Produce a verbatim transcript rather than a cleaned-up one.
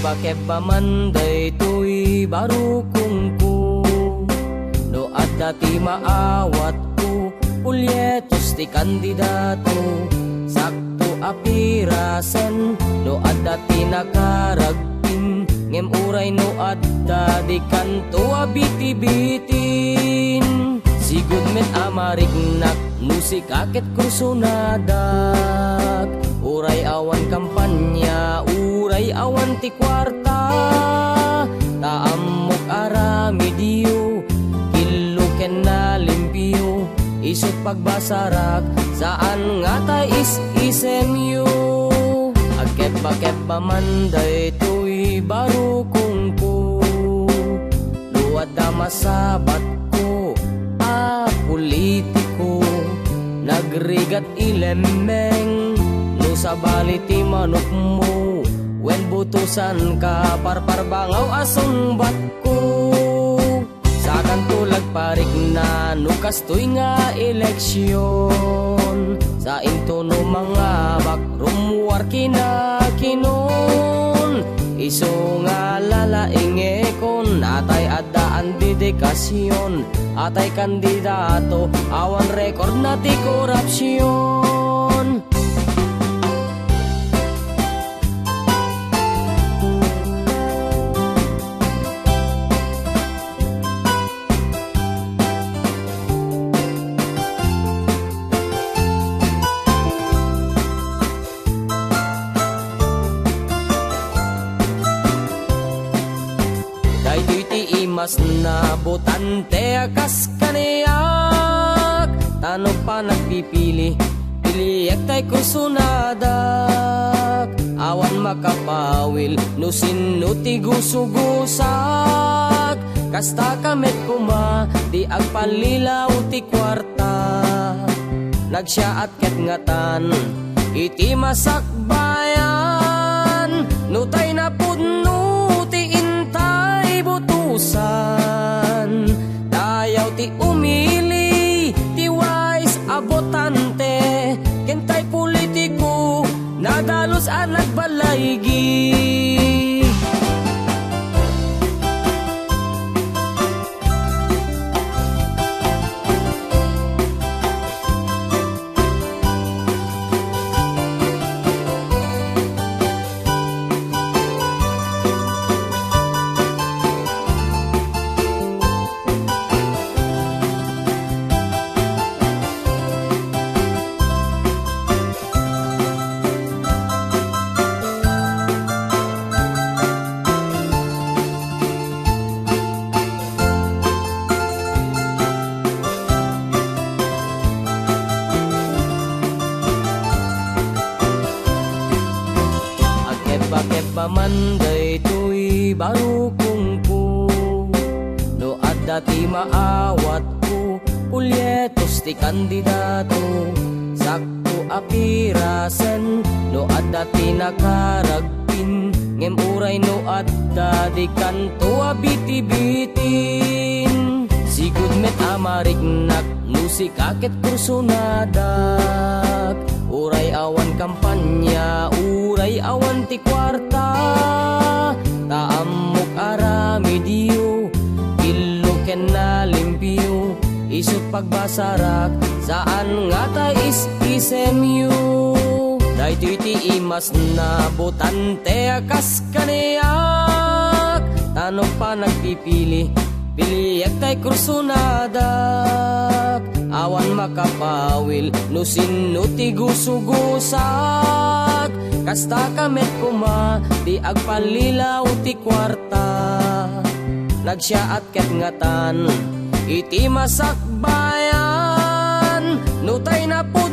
Kebbaman daytoy barukongko. No adda ti maawatko, polyetos ti kandidato. Sakto a pirasen, no adda ti nakaragpin. Ngem uray no adda, dikanto a bitibitin. Sigud met a mariknak no sika ket kursonadak. Uray awan kampanya, uray awan ti kuarta, ta ammok a ramidyo, killo ken nalimpio, isut' pagbasarak, saan ngata is-isemyo. Agkebba-kebba man daytoy barukongko. No adda masabatko a politiko, nagrigat ilemmeng. No sabali ti manokmo, wen botosanka, parparbangaw a sungbatko. Sakanto la agparikna no kastoy nga eleksion. Sainto no mangabak, rummuar kinakinon. Isu nga lalaingekon, atay addaan dedikasion, atay kandidato, awan rekordna ti korupsion. Daytoy ti imasna botante a kas kaniak, ta no panagpipili, piliek tay kursonadak. Awan makapawil no sinno ti gusugusak. Kasta ka met koma ti agpallilaw ti kuarta. Nagsiaat ket ngatan iti masakbayan, no tay napudno ti intay botosan. Dayaw ti umili ti wais a botante, ken tay politiko, nadalus a nagbalaygi. Agkebba-kebba man daytoy barukongko. No adda ti maawatko, polyetos ti kandidato. Sakto a pirasen, no adda ti nakaragpin. Ngem uray no adda, dikanto a bitibitin. Sigud met a mariknak no sika ket kursonadak. Uray awan kampanya, uray awan ti kuarta, ta ammok a ramidyo, killo ken nalimpio, isut' pagbasarak, saan ngata is-isemyo. Daytoy ti imasna botante a kas kaniak, ta no panagpipili, piliek tay kursonadak. Awan makapawil no sinno ti gusugusak. Kasta ka met koma ti agpallilaw ti kuarta. Nagsiaat ket ngatan iti masakbayan, no tay napud